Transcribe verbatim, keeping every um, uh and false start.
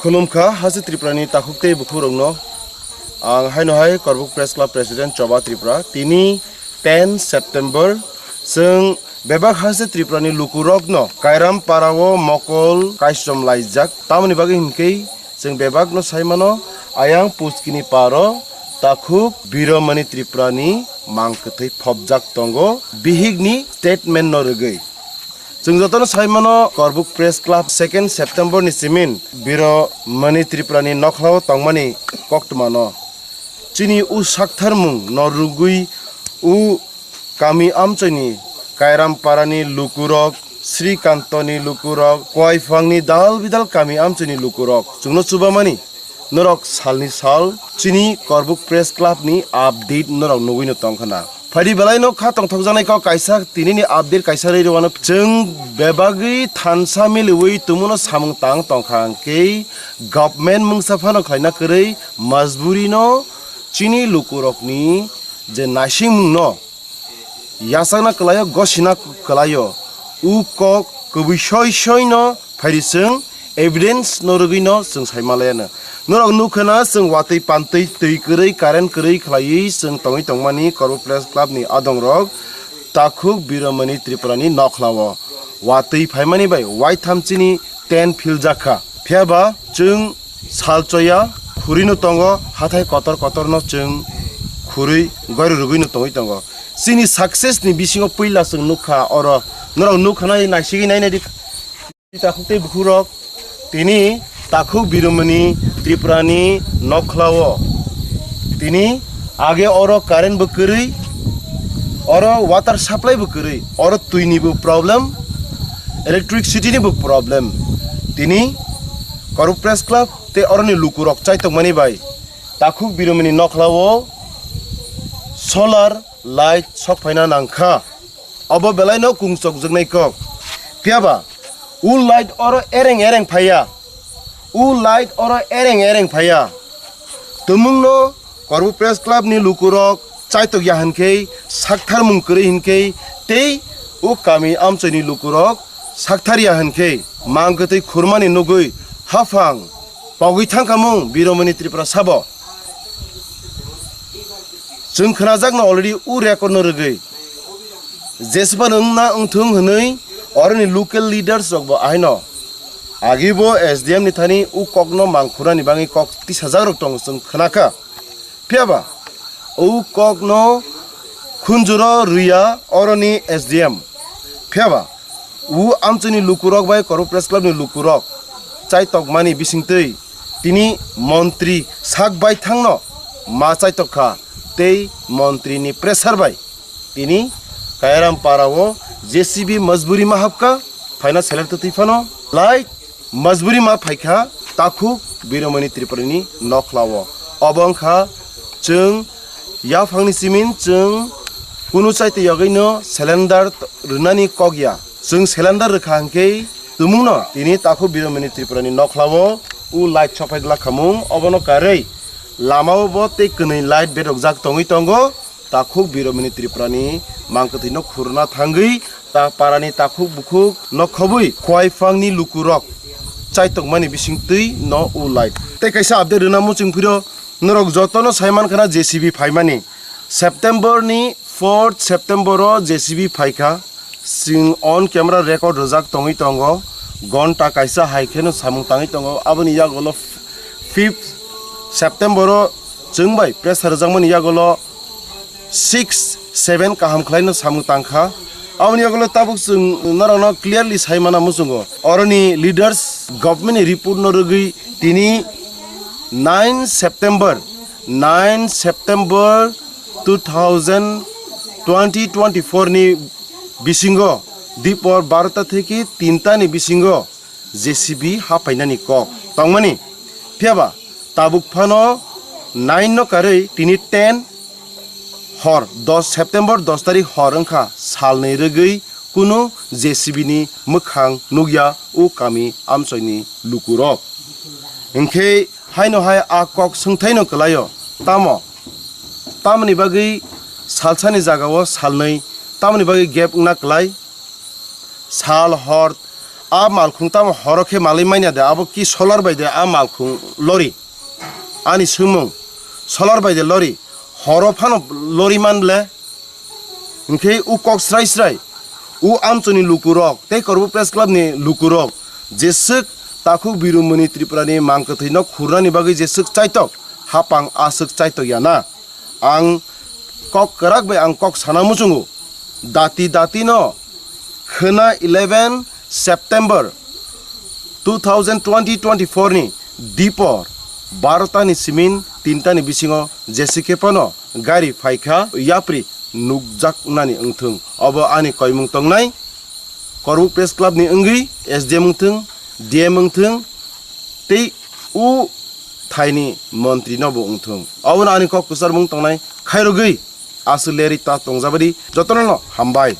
Khulumkha haste Tripurani takhuk tei bukhukrokno. Ang haino hai Korbuk Press Club President Choba Tripura. Tini ten September, chwng bebak haste Tripurani lukurokno Kairam parao mokol kaisom laijak. Tamoni bagwi hinkhe chwng bebakno saimano, ayang puskini paro takhuk Biromani Tripurani mang kwthwi phobjak tongo bihikni statement no rwgwi. Chwng jotono saimano, Korbuk Press Club second September ni simin Biromani Tripurani nokhlao tongmani koktwmano. Chini u saktharmung no rwgwi u kami amchoini Kairam parani lukurok, Srikantoni lukurok, Koiphangni dal bidal kami amchoini lukurok chwngno chubamani. Norok salni sal chini Korbuk Press Club ni update norok nugwi no tongkha na. Phaidi belai no kha tongthokjaknai kok kaisa tinini update kaisa rwi rwano. Chwng bebagwi thansa miliwi tumuno samung tang tongkha hwnkhe government mungsa phano khlaina kwrwi majburi no chini lukurokni je naisingmung no yachakna kwlaio, gosina kwlaio. U kok kwbwi soi soi no phaidi chwng evidence no rwgwi no chwng sai malaya no. Norok nukha na, chwng watwi pantwi twi kwrwi, current kwrwi khlaiwi chwng tongwi tongmani Korbuk Press Club ni adongrok takhuk Biromani Tripurani nokhlao watwi phaimani bai waitham chini tent philjak kha. Phiya ba chwng salchoya khurwi no tongo, hathai kotor kotor no chwng khurwi goiro rwgwi no tongwi tongo. Chini success ni bisingo puila chwng nukha oro, norok nukha nai, naisigwi nainai di. Takhuk tei bukhukrok, tini takhuk Biromani Tripurani nokhlao tini age oro current bo kwrwi, oro water supply bo kwrwi, oro twi ni bo problem, electricity ni bo problem. Tini Korbuk Press Club tei oroni lukurok chaitokmani bai takhuk Biromani nokhlao solar light sok phaina nangkha. Obo belai no kungsokjaknai kok. Phiya ba u light oro ereng ereng phaiya. U light oro ereng ereng phaiya. Tumung no Korbuk Press Club ni lukurok chaitok ya hinkhe, saktharmung kwrwi hinkhe, tei o kami amchoi ni lukurok saktharya hinkhe, mang kwtwi khurmani nugwi haphang pogwi thangkhamung Biromani Tripura sabo. Chwng khwnajakno already o record no rwgwi. Jesba wngna wngthung hwnwi oroni local leaders rokbo ahaino agibo S D M ni thani o kokno mangkhurani bagwi kok tisajakrok tongo chwng khwnakha. Phiya ba o kokno khunjuro rwya oroni S D M. Phiya ba o amchini lukurok bai Korbuk Press Club ni lukurok chaitokmani bisingtwi tini montri sak baithangno ma chaitok kha tei montri ni pressure bai tini Kayaram para o J C B majburi ma hapkha, phaina select twi phano lai majburi ma phaikha takhuk Biromani Tripurani nokhlao. Obo wngkha chwng yaphangni simin chwng kunu chaitwi yagwino cylinder rwnani kok ya. Chwng cylinder rwkha hinkhe tumungno tini takhuk Biromani Tripurani nokhlao o light sophai glak khamung, obono karwi lamao bo tei kwnwi light bedokjak tongwi tongo. Takhuk Biromani Tripurani mangkwthwino khurna thangwi ta parani takhuk bukhuk nokhobwi khwai phangni lukurok chaitokmani bisingtwi no o light. Tei kaisa update rwna muchung phiro norok jotono saimankha na J C B phaimani. September ni fourth September o J C B phaikha. Chwng on camera record rwjak tongwi tongo. Gonta kaisa hai kheno samung tangwi tongo. Aboni yagulo fifth September o chwng bai pressure rwjakmani yagulo six seven kaham khlaino samung tangkha. Aboni yagulo tabuk chwng norokno clearly sai mana muchungo. Oroni leaders government ni report no rwgwi tini nine September, nine September two thousand twenty twenty-four ni bisingo dipor barota theke tinta ni bisingo J C B haphainani kok tongmani. Phiya ba tabuk phano nine no karwi tini ten hor, dos September dos tarikh hor wngkha, salnwi rwgwi kunu J C B ni mwkhang nukya o kami amchoini lukurok. Hinkhe haino hai a kok swngthaino kwlaio, tamo? Tamoni bagwi salsani jagao salnwi, tamoni bagwi gap wngna kwlai? Sal hor A malkhung tamo horo khe malwi manya de, abo ki solar bai de a malkhung lori? Ani swngmung, solar bai de lori? Horo phano lori man le? Hinkhe u kok srai srai, u amchoni lukurok tei Korbuk Press Club ni lukurok jeswk takhuk Birumoni Tripura ni mangkwthwi no khurnani bagwi jeswk chaitok, hapang aswk chaitok ya na. Ang kok kwrak bai ang kok sana muchungo. Dati dati no khwna eleven September two thousand twenty twenty-four ni dipor barota ni simin tinta ni bisingo jesi khe phano gari phaikha yapri nukjaknani wngthung. Obo ani koimung tongnai Korbuk Press Club ni wngwi S D M wngthung, D M wngthung tei u thaini montri no bo wngthung. Obono ani kok kwchar mung tongnai khairogwi aswk leri ta tongjabadi jotono no hambai.